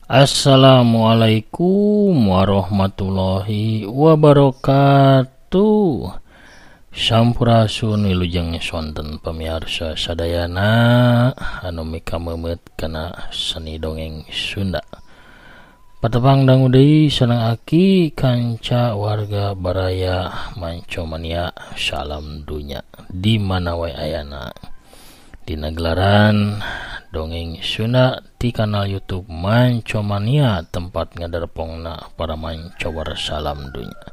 Assalamualaikum warahmatullahi wabarakatuh. Sampurasun wilujeng sonten pamiarsa sadayana anu mikamemeut kana seni dongeng Sunda. Patepang dangu deui sareng aki kanca warga baraya Mancomania salam dunya di mana wae ayana. Dina gelaran dongeng Sunda di kanal YouTube Mancomania tempat ngadarpongna para mancower salam dunya.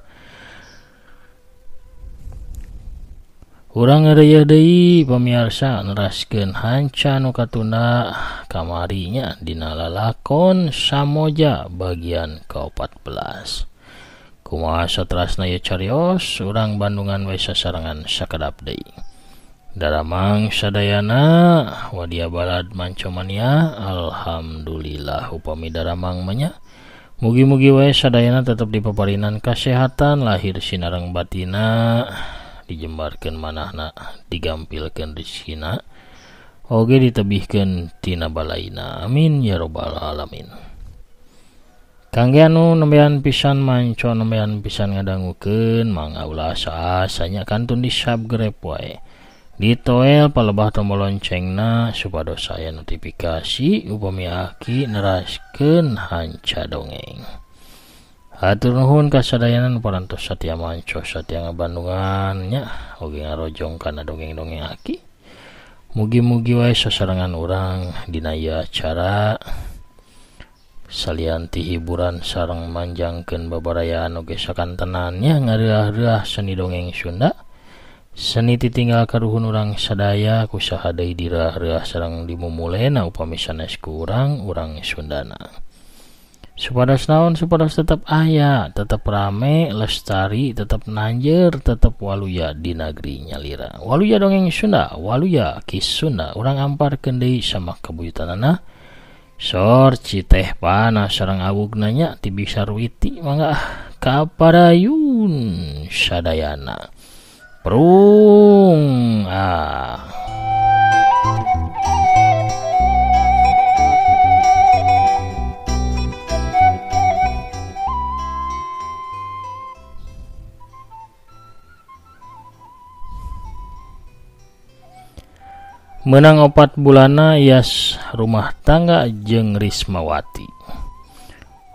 Urang ngareuyeung deui pamiarsa neraskeun hanca nu katunda kamarinya dina lalakon Samoja bagian ke-14. Kumaha saterasna ieu carios urang Bandungan we sasarengan sakedap deui. Daramang sadayana wadia balad Mancomania, alhamdulillah upami daramang mah. Mugi-mugi wae sadayana tetep dipaparinan kasehatan lahir sinareng batina, dijembarkeun manahna, digampilkeun rezekina, oge ditebihkeun tina balaina. Amin ya robbal alamin. Kangge anu nembean pisan manco nembean pisan ngadangukeun mangga ulah asa-asanya kantun di subscribe wae. Ditoel palebah tombol loncengna supados aya notifikasi upami aki neraskeun hanca dongeng. Hatur nuhun kasadayana nu parantos satia manco satia ngabandungan nya oge ngarojong kana dongeng-dongeng aki. Mugi-mugi wae sasarengan urang dina ieu acara salian ti hiburan sareng manjangkeun babarayaan oge sakantenan nya ngareureuh-reuah seni dongeng Sunda. Seni titinggal karuhun urang sadaya kusaha deui direuah-reuah sareng dimumulena upami sanes ku urang urang Sundana. Supados naon, supados tetep aya, tetep rame, lestari, tetep nanjer, tetep waluya di nagri nyalira. Waluya dongeng Sunda, waluya kis Sunda, urang amparkeun deui sama kabuyutanana. Sor citeh panas sareng awugna nya ti Bisarwiti mangga kaparayun sadayana. Prung ah. Menang 4 bulana Yas rumah tangga jeung Rismawati.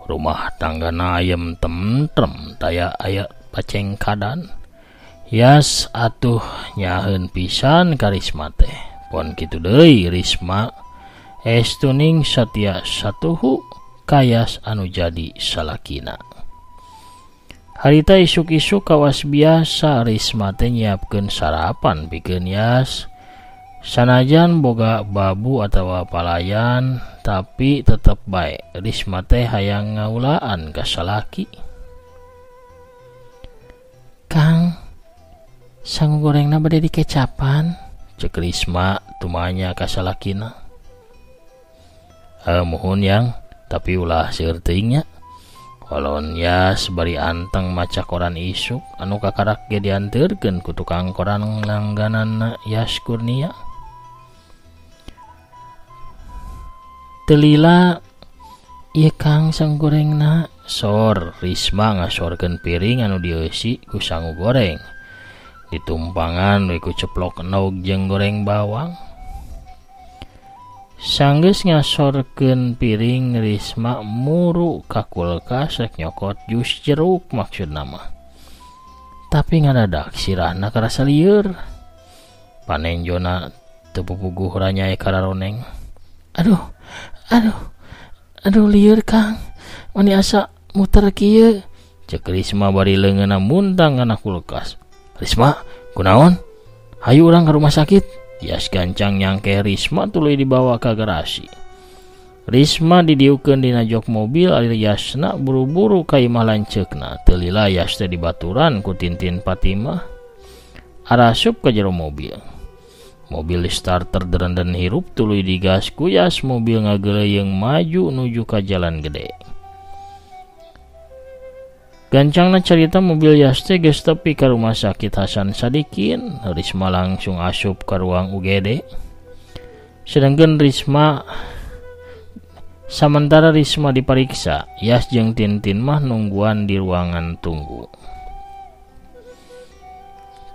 Rumah tanggana ayem tentrem taya aya pacengkadan. Yas atuh nyaheun pisan ka Risma teh. Pon kitu deui Risma estuning satia satuhu ka Yas anu jadi salakina. Harita isuk-isuk kawas biasa Risma teh nyiapkeun sarapan pikeun Yas. Sanajan boga babu atawa palayan tapi tetep bae Risma teh hayang ngaulaan ka salaki. Kang, sangu gorengna bade dikecapan, cek Risma tumanya ka salakina. Muhun yang, tapi ulah seueur teuing nya. Kolon Yas bari anteng maca koran isuk anu kakarak ge dianteurkeun ku tukang koran langgananna Yas Kurnia. Telila ieu Kang sangu gorengna, sor Risma ngasorkeun piring anu dieusi ku sangu goreng. Ditumpangan we ku ceplok endog jeung goreng bawang. Sanggeus ngasorkeun piring Risma muru ka kulkas rek nyokot jus jeruk maksudna mah. Tapi ngadadak sirahna karasa lieur. Panenjona teu pupuguh ranyae kararoneng. Aduh, aduh, aduh lieur Kang, mani asa muter kieu. Cek Risma bari leungeunna muntang kana kulkas. Risma, kunaon? Hayu urang ka rumah sakit. Yas gancang nyangke Risma tuluy dibawa ka garasi. Risma didiukeun dina jok mobil ari Yasna buru-buru ka imah lanceukna. Teu lila Yas teh dibaturan ku Tintin Fatimah. Arasup ka jero mobil. Mobil starter derenden hirup tuluy digas ku Yas, mobil ngageleuyeung maju nuju ka jalan gede. Gancangna carita mobil Yas teh geus tepi ka rumah sakit Hasan Sadikin. Risma langsung asup ka ruang UGD. Sedangkan Risma Samantara Risma dipariksa, Yas jeung Tintin mah nungguan di ruangan tunggu.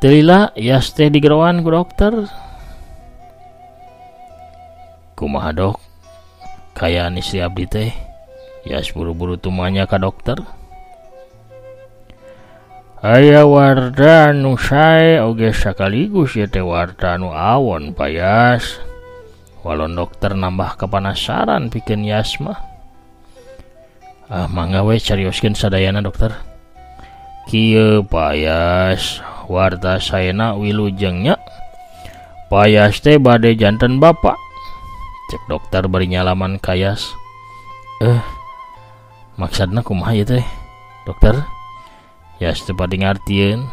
Teu lila Yas teh digeroan ku dokter. Kumaha dok? Kayaan istri abdi teh? Yas buru-buru tumanya ka dokter. Aya warta nu sae oge sakaligus ieu teh warta nu awon payas. Walon dokter nambah kepanasaran pikeun Yas mah. Ah mangga we carioskeun sadayana dokter. Kieu payas, warta saena wilujeng nya. Payas teh bade janten bapak. Cek dokter bari nyalaman ka Yas. Maksudna kumaha ieu teh dokter? Yas teu pati ngartieun.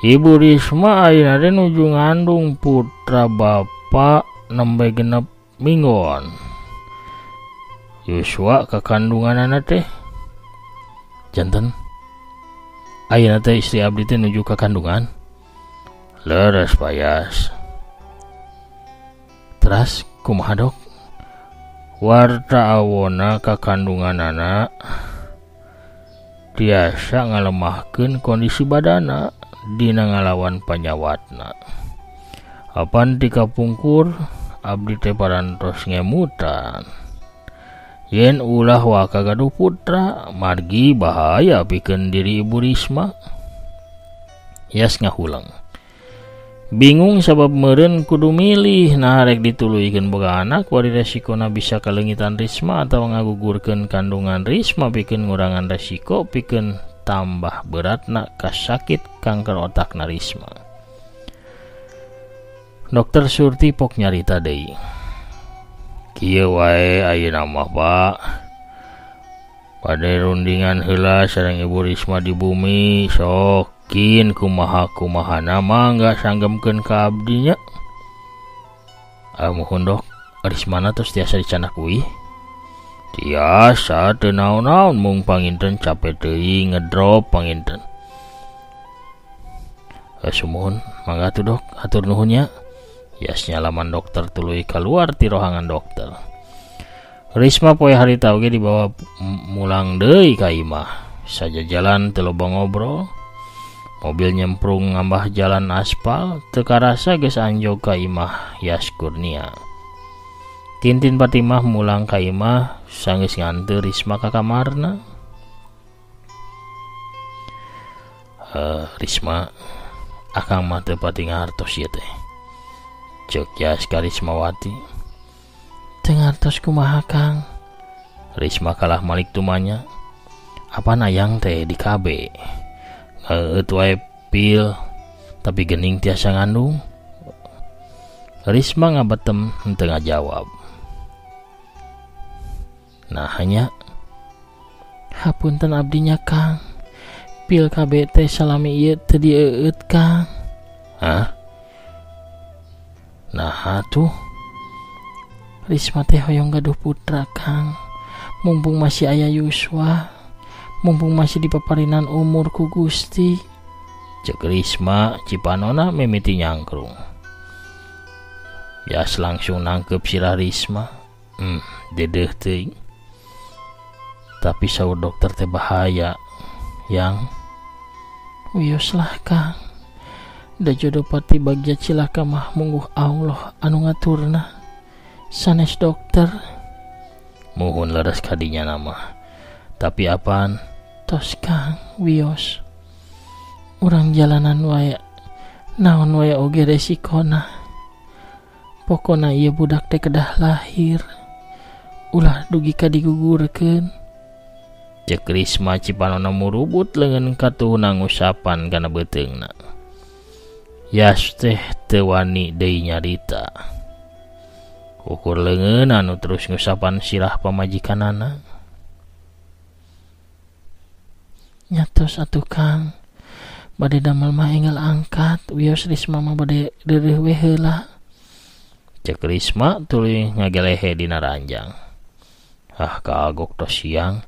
Ibu Risma ayeuna teh nuju ngandung putra bapak nembe 6 minggon. Yuswa kakandunganana teh. Janten ayeuna teh istri abdi teh nuju kakandungan. Leres payas. Teras kumaha dok? Warta awona kakandunganana tiasa ngalemahkeun kondisi badana dina ngalawan panyawatna. Apan ti kapungkur abdi teh parantos ngemutan. Yen ulah waka gaduh putra margi bahaya pikeun diri Ibu Risma. Yas ngahuleng. Bingung sabab meureun kudu milih nah rek dituluykeun boga anak wari resikona bisa kaleungitan Risma atawa ngagugurkeun kandungan Risma pikeun ngurangan resiko pikeun tambah beratna kasakit kanker otakna Risma. Dokter Surti pok nyarita deui. Kieu wae ayeuna mah Pak. Bade rundingan heula sareng Ibu Risma di bumi sok kin kumaha-kumahana mangga sanggemkeun ka abdi nya. Muhun dok, Rismana tos tiasa dicanak uih. Tiasa teu naon-naon mung panginten cape teuing ngedrop panginten. Sumuhun mangga atuh dok, hatur nuhun nya. Yas nyalaman dokter tuluy keluar ti rohangan dokter. Risma poe harita oge dibawa mulang deui ka imah. Sajajalan teu loba ngobrol. Mobil nyemprung ngambah jalan aspal, teu karasa geus anjog ka imah Yas Kurnia. Tintin Fatimah mulang ka imah sanggeus nganteur Risma ka kamarna. Risma akang mah teu pati ngartos ieu teh. Ceuk Yas ka Rismawati. Teu ngartos kumaha Kang? Risma kalah malik tumanya. Apan ayang teh di KB? Ngeueut wae pil tapi gening tiasa ngandung. Risma ngabetem henteu ngajawab. Nah hanya hapunten abdinya Kang. Pil KB teh salami ieu teu dieueut Kang. Hah? Nah tuh Risma teh hoyong gaduh putra Kang. Mumpung masih aya Yuswa, mumpung masih dipaparinan umur ku Gusti. Cek Risma cipanona mimiti nyangkrung. Yas langsung nangkep sirah Risma. Dedeh teuing. Tapi saur dokter teh bahaya. Yang wios lah Kang. Da jodoh pati bagja cilaka mah mungguh Allah anu ngaturna. Sanes dokter. Muhun leres kadinya nama. Tapi apaan? Tos Kang, wios. Urang jalanan wae. Naon wae oge resikona. Pokona ieu budak teh kedah lahir. Ulah dugi ka digugurkeun. Cek Risma cipanona murubut leungeun katuhuna ngusapan kana beuteungna. Yas teh teu wani deui nyarita. Ukur leungeun anu terus ngusapan sirah pamajikanana. Nyatos atuh Kang. Bade damel mah enggal angkat, wios Risma mah bade deureuh we heula. Cek Risma tuluy ngagelehe dina ranjang. Ah kagok tos siang.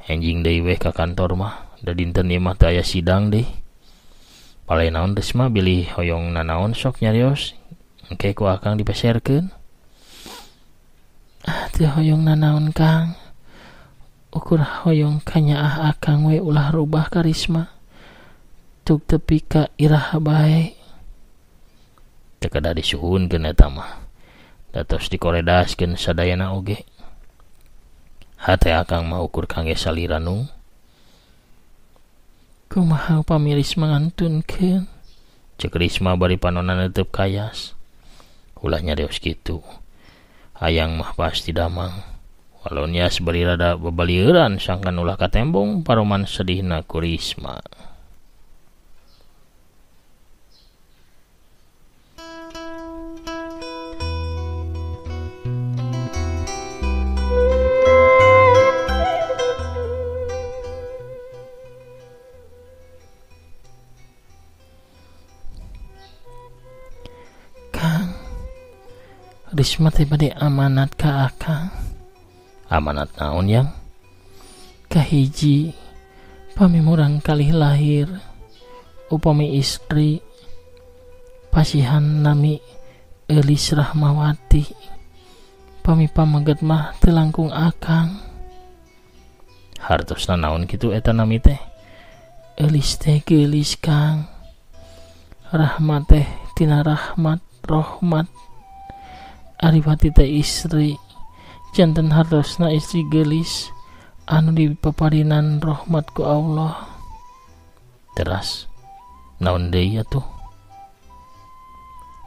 Enjing deui weh ka kantor mah, da dinten ieu mah teu aya sidang deui. Palai naon Risma bilih hoyong nanaon sok nyarios, engke ku akang dipeserkeun. Ah teu hoyong nanaon Kang. Ukur hoyong kanyaah akang we ulah rubah karisma. Tug tepi ka iraha bae. Teu kedah disuhunkeun eta mah. Da tos dikoredaskeun sadayana oge. Hate akang mah ukur kangge salira nu. Kumaha upami Risma ngantunkeun? Cek Risma bari panonna neuteub ka Yas. Ulah nyarios kitu. Hayang mah pasti damang. Walon Yas bari rada babalieuran sangkan ulah katembong paroman sedihna ku Risma. Risma teh bade amanat ka akang. Amanat naon yang? Kahiji, pami murang kalih lahir, upami istri, pasihan nami Elis Rahmawati, pami pameget mah teu langkung akang. Hartosna naon kitu eta nami teh? Elis teh geulis Kang. Rahmat teh tina rahmat, rohmat. Ariwati teh istri, janten hartosna istri geulis anu dipaparinan rahmat ku Allah. Teras naon deui atuh?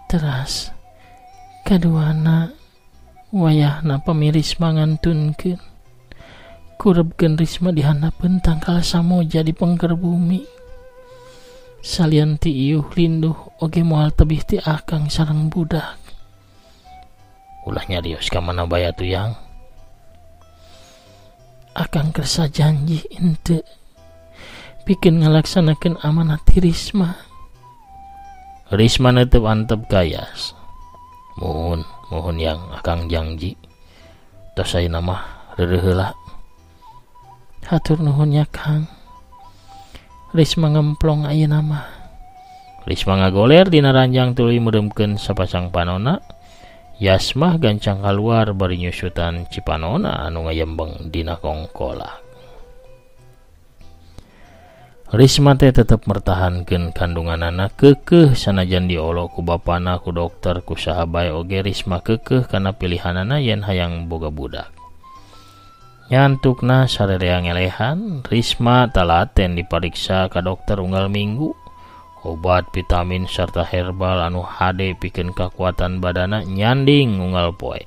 Teras kaduana wayahna pamirisma ngantunkeun kurebkeun Risma dihandapeun tangkal samoja di pengker bumi. Salian ti iuh linduh oge moal tebih ti akang sareng budak. Ulah nyarios ka mana bae atuh yang. Akang kersa janji henteu pikeun ngalaksanakeun amanat ti Risma. Risma neuteub antep ka Yas. Muhun, muhun yang akang janji. Tos ayeuna mah reureuh heula. Hatur nuhun nya Kang. Risma ngemplong ayeuna mah. Risma ngagoler dina ranjang tuluy meureumkeun sapasang panona. Yas mah gancang kaluar bari nyusutan cipanona anu ngayembeng dina kongkola. Risma teh tetep mertahankeun kandunganana keukeuh sanajan diolo ku bapana ku dokter ku saha bae oge Risma keukeuh kana pilihanana yen hayang boga budak. Nyantukna sarerea ngelehan, Risma talaten dipariksa ka dokter unggal minggu. Obat, vitamin serta herbal anu hade pikeun kakuatan badana nyanding unggal poe.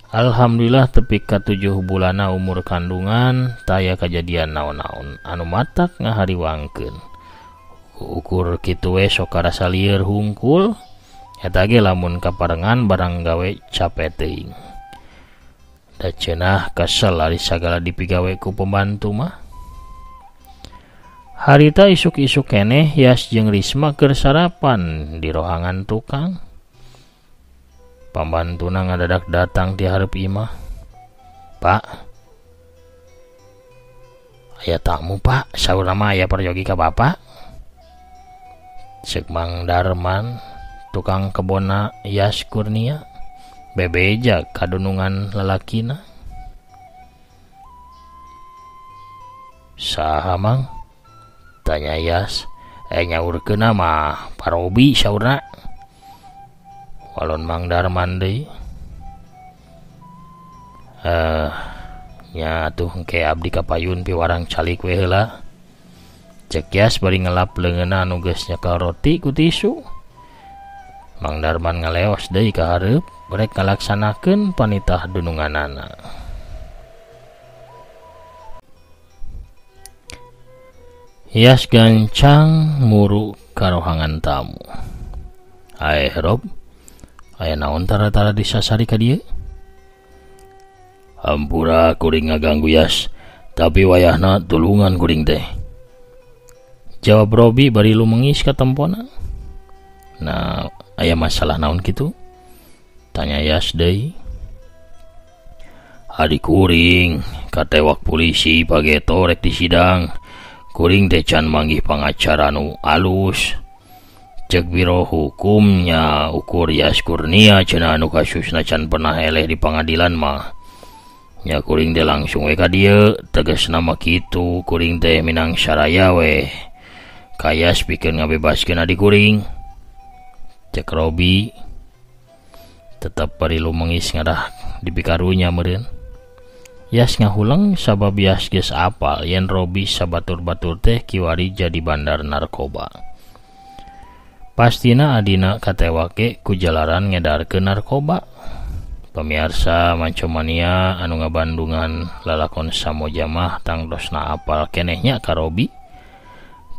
Alhamdulillah tepi ka 7 bulana umur kandungan taya kajadian naon-naon anu matak ngahariwangkeun. Ukur kitu we sok karasa lieur hungkul, eta ge lamun kaparengan barang gawe cape teuing. Da cenah kesel ari sagala dipigawe ku pembantu mah. Harita isuk-isuk keneh Yas jeung Risma keur sarapan di rohangan tukang. Pambantuna ngadadak datang ti hareup imah. Pak, aya tamu Pak, saurna mah aya peryogi ka Bapak. Ceuk Mang Darman, tukang kebonna Yas Kurnia, bebeja kadunungan lalakina. Saha Mang? Tanya Yas. Nyaurkeunna mah Parobi saurna. Walon Mang Darman deui. Nya atuh engke abdi kapayun piwarang calik we heula. Cek Yas bari ngelap leungeunna anu geus nyekel roti ku tisu. Mang Darman ngaleos deui ka hareup rek ngalaksanakeun panitah dununganana. Yas gancang muru ka rohangan tamu. Aeh Rob, aya naon tara-tara disasari ka dieu? Hampura kuring ngaganggu Yas, tapi wayahna tulungan kuring teh. Jawab Robi bari lumengis ka tempona. Nah, aya masalah naon kitu? Tanya Yas deui. Adi kuring katewak polisi pageto rek disidang. Kuring teh can manggih pangacara nu alus. Cek biro hukumnya ukur Yas Kurnia cenah anu kasusna can pernah eleh di pangadilan mah. Nya kuring teh langsung we ka dieu, tegasna mah kitu kuring teh minang saraya we. Kayas pikeun ngabebaskeun adi kuring. Cek Robi tetep bari lumengis ngarah dipikarunya meureun. Yas ngahuleng sabab Yas geus apal yen Robi sabatur-batur teh kiwari jadi bandar narkoba. Pastina adina katewake ku jalaran ngedarkeun narkoba. Pamiarsa Mancomania anu ngabandungan lalakon Samoja mah tangtosna apal kenehnya ka Robi.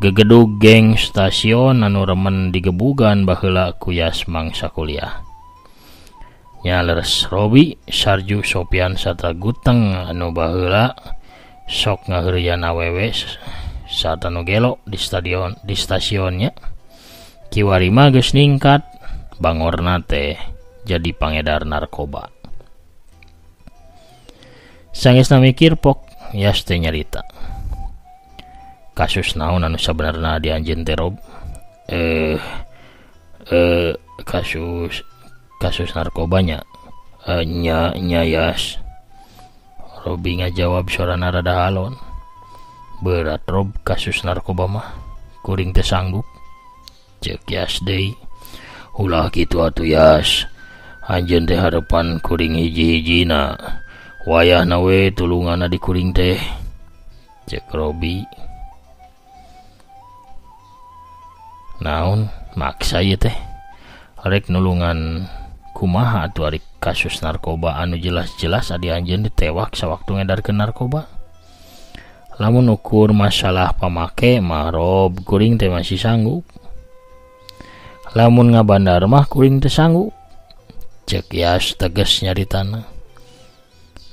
Gegedug geng stasiun anu remen digebugan baheula ku Yas mangsa kuliah. Nya leres Robi, Sarju, Sopian sarta Guteng anu baheula sok ngaheureuyan awewe sarta nu gelo di stadion di stasionnya. Kiwari mah geus ningkat bangorna teh jadi pangedar narkoba. Sangesna mikir pok Yas teh nyarita. Kasus naon anu sabenerna di anjeun teh Rob? Kasus narkobanya. Nya nya Yas. Robi ngajawab sorana rada halon. Berat Rob kasus narkoba mah. Kuring teh sanggup. Cek Yas deui. Ulah kitu atuh Yas. Anjeun teh harepan kuring hiji-hijina. Wayahna we tulunganna di kuring teh. Cek Robi. Naon maksa ieu teh? Rek nulungan kumaha atuh ari kasus narkoba anu jelas-jelas adi anjeun ditewak sawaktu ngedarkeun narkoba. Lamun ukur masalah pamake mah Rob kuring teh masih sanggup. Lamun ngabandar mah kuring teh sanggup. Cek Yas tegas nyaritana.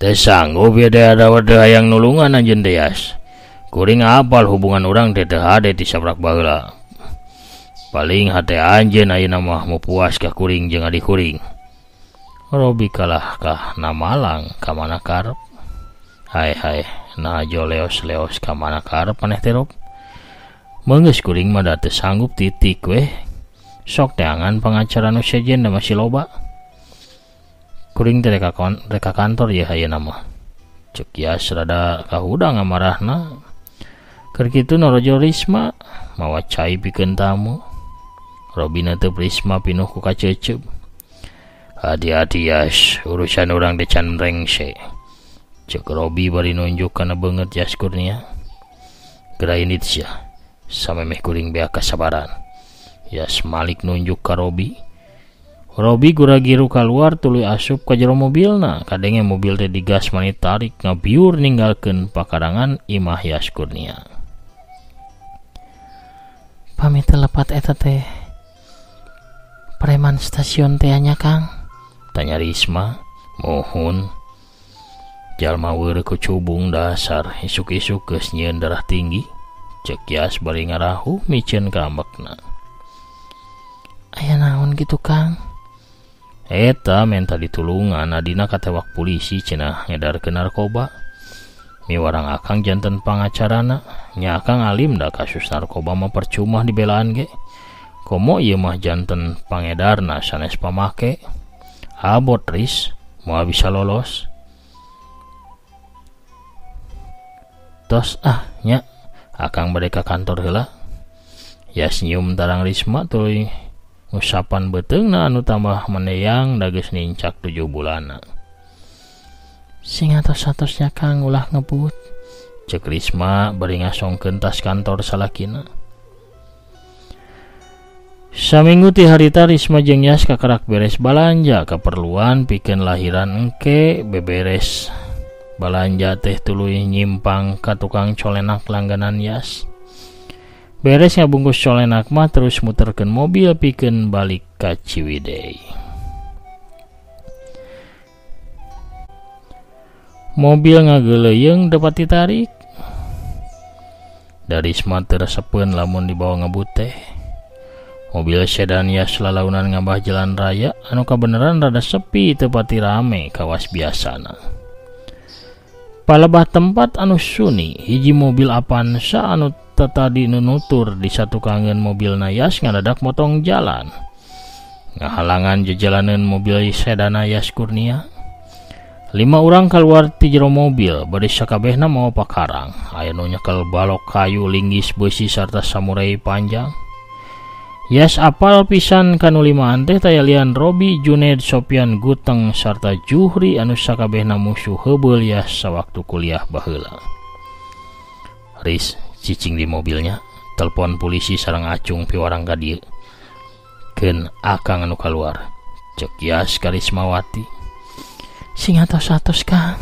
Teh sanggup ya teh ada wadah hayang nulungan anjeun teh Yas. Kuring apal hubungan urang teh teu hade ti sabrak baheula. Paling hate anjeun ayeuna mah mau puas ka kuring jeung adi kuring. Robi kalah kah namalang ka mana karep. Hai hai, nah jo leos-leos ka mana karep maneh teh Rob. Meunggeus kuring mah da teu sanggup titik weh. Sok teangan pangacara nu sejen da masih loba. Kuring teh reka kantor ye ayeuna mah. Cek Yas rada kahudang amarahna. Keur kitu norojo Risma mawa cai pikeun tamu. Robi neuteub Risma pinuh ku kaceuceub. Hati-hati Yas, urusan urang teh can rengse. Cek Robi bari nunjuk kana beungeut Yas Kurnia. Geura indit sia, samemeh kuring beak kasabaran. Yas malik nunjuk ka Robi. Robi gura-giru kaluar tuluy asup ka jero mobilna. Kadenge mobil teh digas mani tarik ngabiur ninggalkeun pakarangan imah Yas Kurnia. Pamit lepat eta teh preman stasiun teh nya Kang? Tanya Risma. Mohon. Jalma weureuh kucubung dasar isuk-isuk geus nyieun darah tinggi. Cek Yas bari ngarahu miceun ka ambekna. Aya naon kitu Kang? Eta menta ditulungan adina katewak polisi cenah ngedarkeun narkoba. Miwarang akang janten pangacarana. Nya akang alim da kasus narkoba mah percuma dibelaan ge. Komo ieu mah janten pangedarna sanes pamake. Abot Ris, moal bisa lolos. Tos ah nya akang bade ka kantor heula. Yas nyium tarang Risma tuluy ngusapan beuteungna anu tambah meneyang da geus nincak 7 bulanna. Sing atos-atosnya Kang ulah ngebut. Cek Risma bari ngasongkeun tas kantor salakina. Saminggu ti harita Risma jeung Yas kakarak beres balanja kaperluan pikeun lahiran engke beberes. Balanja teh tuluy nyimpang ka tukang colenak langganan Yas. Beres ngabungkus colenak mah terus muterkeun mobil pikeun balik ka Ciwidey. Mobil ngageleuyeung dapat ditarik. Da Risma teu resepeun lamun dibawa ngebut teh. Mobil sedan Yas lalaunan ngabah jalan raya anu kabeneran rada sepi teu pati rame kawas biasana. Palebah tempat anu suni hiji mobil Avanza anu tadi nunutur di satukangeun mobil Yas ngadadak motong jalan. Ngahalangan jejalaneun mobil sedan Yas Kurnia. 5 urang kaluar ti jero mobil bari sakabehna mawa pakarang. Aya nu nyekel balok kayu linggis beusi sarta samurai panjang. Yas apal pisan kanu limaan teh taya lian Robi, Juned, Sopian, Guteng sarta Juhri anu sakabehna musuh heubeul Yas sawaktu kuliah baheula. Riz cicing di mobilnya, telepon polisi sareng acung piwarang ka dieu. Keun akang anu kaluar. Cek Yas ka Rismawati. Sing atos-atos Kang.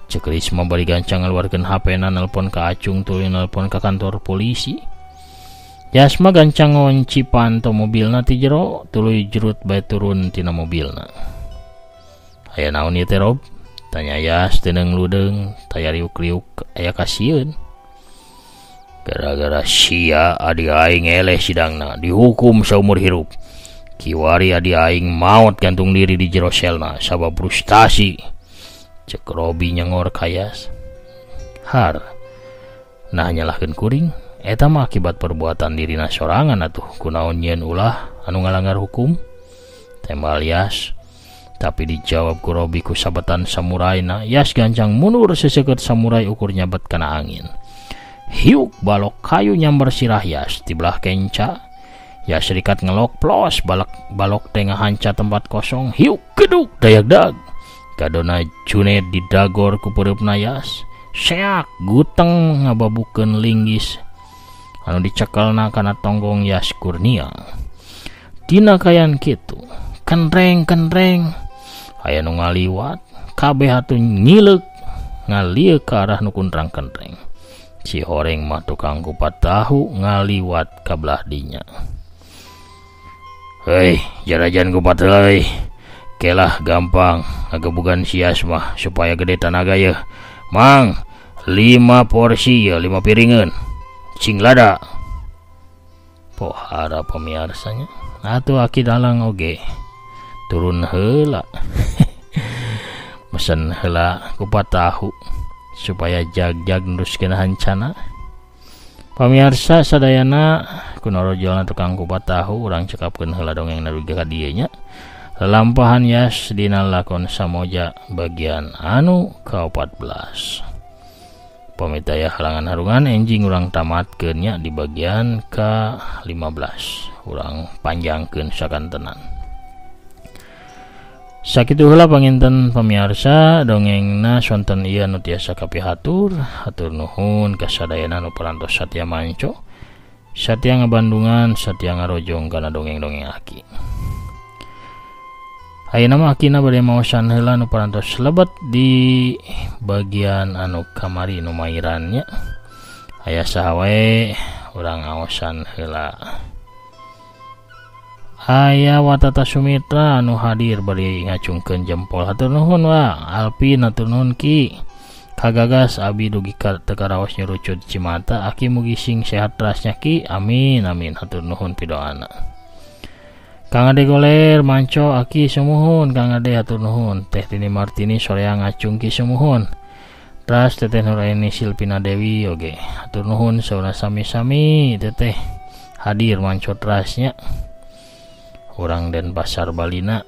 Cek Risma bari gancang ngaluarkeun HP-na nelpon ka acung tuluy nelpon ka kantor polisi. Yasma gancang ngonci panto mobilna ti jero tuluy jerut bae turun tina mobilna. Aya naon ieu teh Rob? Tanya Yas teu ludeung, taya riuk-riuk aya kasieun. Gara-gara sia adi aing eleh sidangna dihukum saumur hirup. Kiwari adi aing maot gantung diri di jero selna sabab frustasi. Cek Robi nyengor ka Yas. Har. Nah nyalahkeun kuring. Eta mah akibat perbuatan dirina sorangan atuh kunaon nyieun ulah anu ngalanggar hukum. Tembal Yas. Tapi dijawab ku Robi ku sabetan samuraina. Yas gancang mundur seseukeut samurai ukur nyabet kana angin. Hiuk balok kayu nyamber sirah Yas di belah kenca. Yas rikat ngelok plos balok balok teh ngahanca tempat kosong. Hiuk geduk dayag-dag. Kadona Juned didagor ku peureupna Yas. Seak guteng ngababukeun linggis anu dicekelna kana tonggong Yas Kurnia. Dina kayan kitu, kenreng-kenreng aya nu ngaliwat, kabeh atuh nyileuk ngalieu ka arah nu kuntrang-kentreng. Si horeng mah tukang kupat tahu ngaliwat ka belah dinya. Hei, jarajan kupat heula. Kelah gampang ngagebugan si Yas mah supaya gede tanaga yeuh. Mang, 5 porsi ya, 5 piringan. Cing lada. Pohara pemiarsanya. Atuh aki dalang oge. Turun heula. Mesen heula kupat tahu supaya jag-jag neruskeun hancana. Pamirsa sadayana kunorojolna tukang kupat tahu urang cekapkeun heula dongeng dugi ka dieu nya. Lalampahan Yas dina lakon Samoja bagian anu ka-14. Pamit aya halangan harungan enjing urang tamatkeun nya di bagian ka-15. Urang panjangkeun sakantenan. Sakitu heula panginten pamiarsa dongengna sonten ieu nu tiasa kapihatur. Hatur nuhun kasadayana nu parantos satia manco, satia ngabandungan, satia ngarojong kana dongeng-dongeng aki. Ayeuna mah akina bade maosan heula nu parantos lebet di bagian anu kamari nu mairan nya. Aya saha wae urang aosan heula. Aya Watata Sumitra anu hadir bari ngacungkeun jempol. Hatur nuhun wa Alpin, hatur nuhun Ki. Kagagas abi dugi ka teu karaos nyurucud cimata. Aki mugi sing sehat terasnya Ki. Amin amin. Hatur nuhun pidoana. Kang Ade Goler manco aki sumuhun. Kang Ade hatur nuhun. Teh Tini Martini sorea ngacung ki sumuhun. Teras Teteh Nuraini Silpina Dewi oge hatur nuhun sauna sami-sami teteh hadir manco terasnya. Urang Denpasar Balina.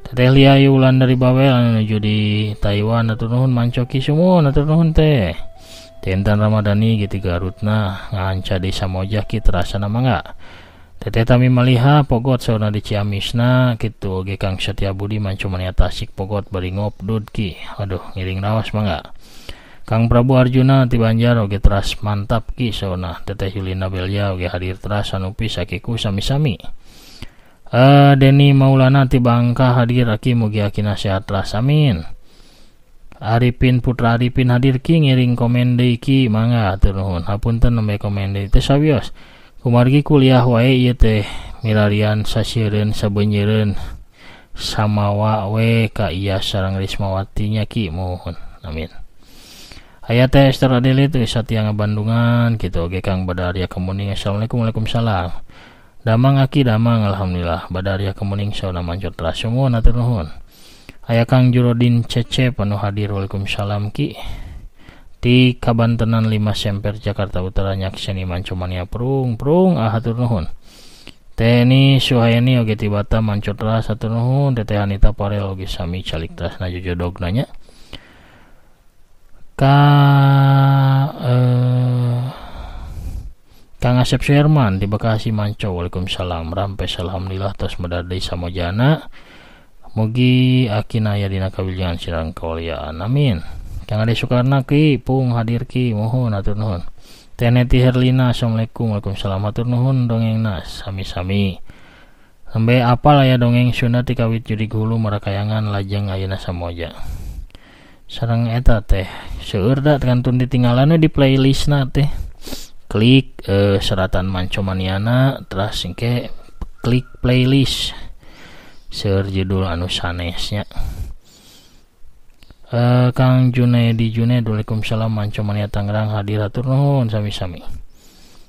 Teteh Lia Yulan dari Bawel anu nuju di Taiwan hatur nuhun manco ki sumuhun hatur nuhun teh. Tentan Ramadhani gitu Garutna nganca di Samoja ki terasana mangga. Teteh Tami Maliha pogot sauna di Ciamisna kitu oge Kang Setia Budi manco mania Tasik pogot bari ngopdud ki. Aduh ngiring raos mangga. Kang Prabu Arjuna ti Banjar oge teras mantap ki sauna. Teteh Yulina Belia oge hadir teras sanupi sakiku sami-sami. Deni Maulana ti Bangka hadir aki mugi aki nasihat teras amin. Arifin Putra Arifin hadir ki ngiring komen deui ki mangga hatur nuhun. Hapunten nembe komen deui teh sawios. Kumargi kuliah wae ieu teh milarian sasieureun sabeunyereun samawa we ka iya sareng Rismawati nya ki muhun amin. Aya teh Esther Adele teh satia ngabandungan kitu oge Kang Badaria Kemuning. Assalamualaikum. Waalaikumsalam. Damang aki damang alhamdulillah Badaria Kemuning sauna mancot teras sumuhun hatur nuhun. Aya Kang Jurodin Cecep anu hadir, waalaikumsalam Ki. Di Kabantenan 5 Semper Jakarta Utara nyakseni Mancomania prung prung hatur nuhun. Teni Suhayani oge ti Batam mancot ras hatur nuhun. Teteh Anita Parel oge sami calik trasna jojodogna nya. Ka Kang Asep Suherman di Bekasi manco, waalaikumsalam. Rampes alhamdulillah tos medar deui samojana. Mugi akina aya dina kawilujengan sareng kauliaan, amin. Kang Ade Soekarna Ki pung hadir Ki, mohon hatur nuhun. Teh Neti Herlina, assalamualaikum. Waalaikumsalam, hatur nuhun dongengna sami-sami. Nembe apal aya dongeng Sunda ti kawit jurig hulu marakayangan lajeng ayeuna samoja. Sareng eta teh seueur da kantun ditinggalan we di playlistna teh. Klik seratan Mancomaniana terus engke klik playlist. Seueur judul anu sanesnya. Kang Junaidi Junaid, waalaikumsalam Mancomania Tangerang hadir, hatur nuhun sami-sami.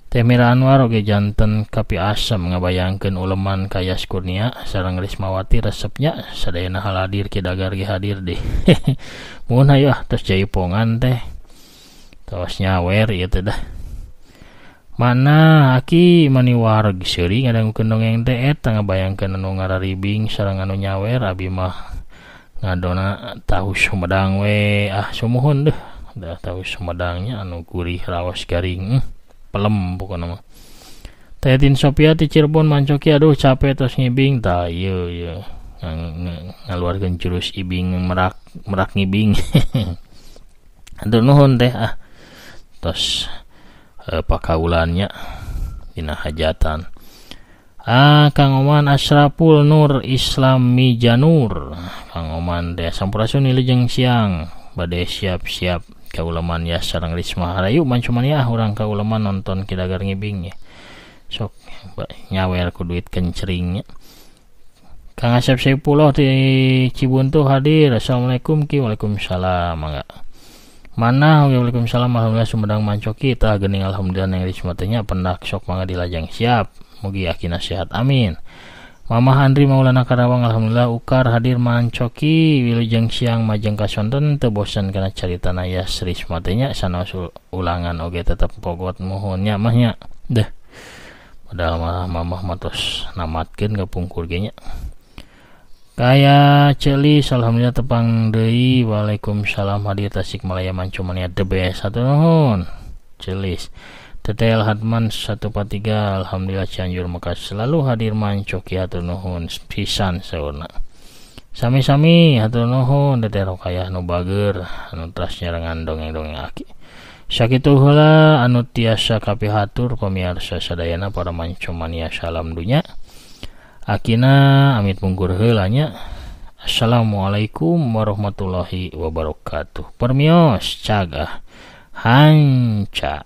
Teh Mira Anwar oge janten kapi asem ngabayangkeun uleman ka Yas Kurnia sareng Rismawati resepnya sadayana hadir ki dagar ge hadir deh. Mun hayu ah tos jaipongan teh. Tos nyawer ieu teh dah. Mana aki mani wareg seuri ngadangukeun dongeng teh eta ngabayangkeun anu ngararibing sareng anu nyawer abi mah ngadona tahu Sumedang we ah sumuhun deh dah tahu Sumedangnya anu gurih raos garing pelem pokona mah. Teh Tin Sophia ti Cirebon mancoki aduh capek tos ngibing tah ieu ieu ngaluarkeun jurus ibing merak merak ngibing. Aduh nuhun teh ah tos pakaulannya dina hajatan. Kang Oman Asraful Nur Islam Mijanur, Kang Oman teh sampurasun wilujeng siang bade siap-siap kauleman ya sareng Risma harayu Mancomania urang kauleman nonton kidagar ngibing ya. Sok nyawer ku duit kenceringnya. Kang Asep Saipullah di Cibuntu hadir, assalamualaikum Ki. Waalaikumsalam mangga. Mana waalaikumsalam alhamdulillah Sumedang mancoki tah geuning alhamdulillah neng Risma teh nya pendak sok mangga dilajeng siap. Mugi akina sehat amin. Mama Andri Maulana Karawang alhamdulillah ukar hadir mancoki wilujeng siang majeng kasonten teu bosen kana caritana Yas Risma teh nya sanaos ulangan oge tetep pogot muhun nya mah nya. Deh. Padahal mah mamah mah tos namatkeun kapungkur ge nya. Kaya Celis alhamdulillah tepang deui waalaikumsalam hadir Tasikmalaya Mancomania the best hatur nuhun Celis. Tetel Hatman 143 alhamdulillah Cianjur Mekah selalu hadir mancoki hatur nuhun pisan saurna. Sami-sami hatur nuhun Teteh Rokayah nu bager anu teras nyarengan dongeng-dongeng aki. Sakitu heula anu tiasa kapihatur pamiarsa sadayana para Mancomania salam dunya. Akina amit mungkur heula nya. Assalamualaikum warahmatullahi wabarakatuh. Permios cagah hanca.